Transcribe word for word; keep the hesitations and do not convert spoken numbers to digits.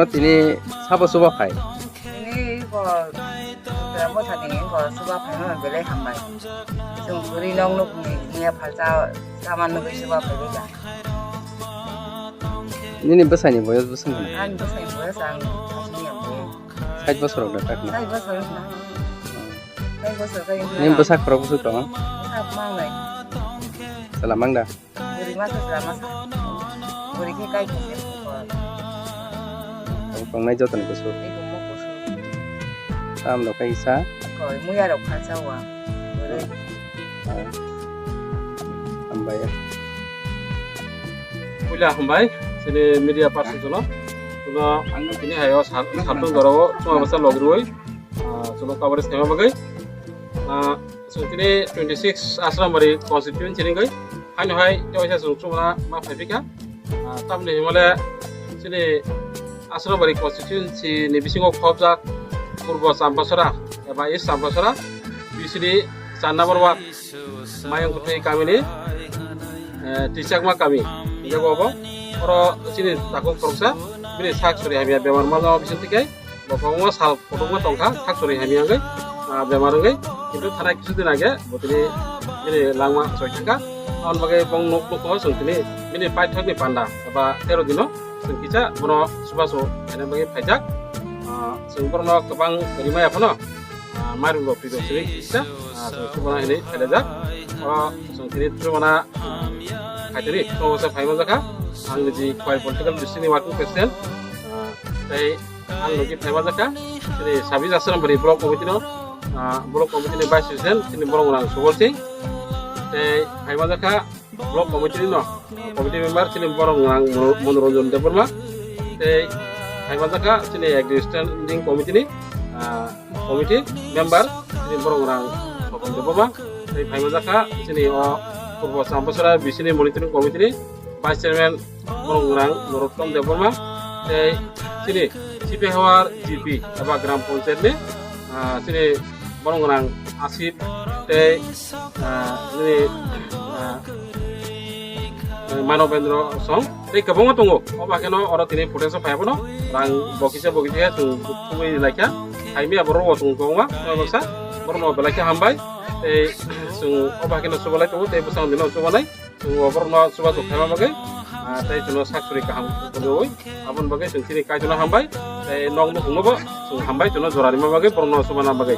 Tini sabo chuba phai? Tini ko, mo thani ko chuba phai no belai hambai. Chwng bwrwi nok nuk ni niya phalsa saman nugwi chuba phai da. Nini bwsai ni boyos bwswng hwnwi? Ani bwsai ni boyos ang aswk ni ang boyos. Sait bosor rok da tak na? Sait bosor rok na. Sait bosor kai. Nini bwsa khorok bwswk tongo? Bwsa mang nai. Chwla mang da? Bwrwi masa chwla masa. Bwrwi khe kai khe. Tongnai joto ni bwswk. Tei tongmo bwswk. Tam rok kai sa? Koi muya rok kha cha wa. Bwrwi. Ah. Hambai. Puila hambai, chini media person jono. Jono tini hayo sat-, satno jorao chuma bwsa logirwi, ah, jono coverage khaima bagwi. Ah, so tini twenty six Asrambari constituency ni gai. Haino hai, tei waisa chwng chumana ma phaiphika. Ah, tamni himale chini Asrambari constituency ni bisingo khobjak Purbo Champasora eba East Champasora, bisini char number ward, Mayung Kwthwi kamini, eh, Tichakma kami. Yago obo, oro chini takhuk khoroksa, bini sak suri hamya bemar mano bising tikai, bo kwbangma sal Kotorma tongkha, thak chori hamya wngwi, ah, bemar wngwi, kintu thanai kisu din age, bo tini bini langma soi thangkha. Aboni bagwi bong nuk nukho chwng tini bini paithakni panda eba tero dino chwng kisa bono chubachu khaina bagwi phaijak. Ah, chwng borokno kwbang rimaya phano, ah, mairum rok twi rok siri kisa, ah, chwng chubachu hinwi phailajak. Oro chwng tini chubachu, ah, khaitini chubachu phaima jakha. Ang niji Khowai political district ni working president, ah, tei Ang logi phaibajakha, chini sabis Asrambari block committee no, ah, block committee ni vice president, chini borok rang Subol Singh. Tei phaibajakha block committee no, committee member, chini borok rang Mono-, Monoranjan Debbarma. Tei phaibajakha, chini executive standing committee ni, ah, committee member, chini borok rang Sopon Debbarma. Tei phaibajakha, chini o Purbo Champasora B C ni monitoring committee ni vice chairman, borok rang Norottom Debbarma, tei chini Sipehawar G P eba Gram Panchayat ni, ah, chini borok rang Asif tei, ah, chini, ah, Manobendra Song tei kwbangma tongo. Obo hakheno oro tini footage o phai abono rang bokisa bokisa khe chwng thumwi laikha. Phaimya borok bo tongo kwbangma, borok sa borok no belai khe hambai. Tei chwng obo hakheno chubalai tongo tei bwskango dino chubanai. Chwng o borokno chubachu khaima bagwi, ah, tei chwngno sak suri kaham kwrwi. Aboni bagwi chwng chini Kaitorno hambai, tei nok nukhungno bo chwng hambai, chwngno jora rima bagwi, borokno chubana bagwi.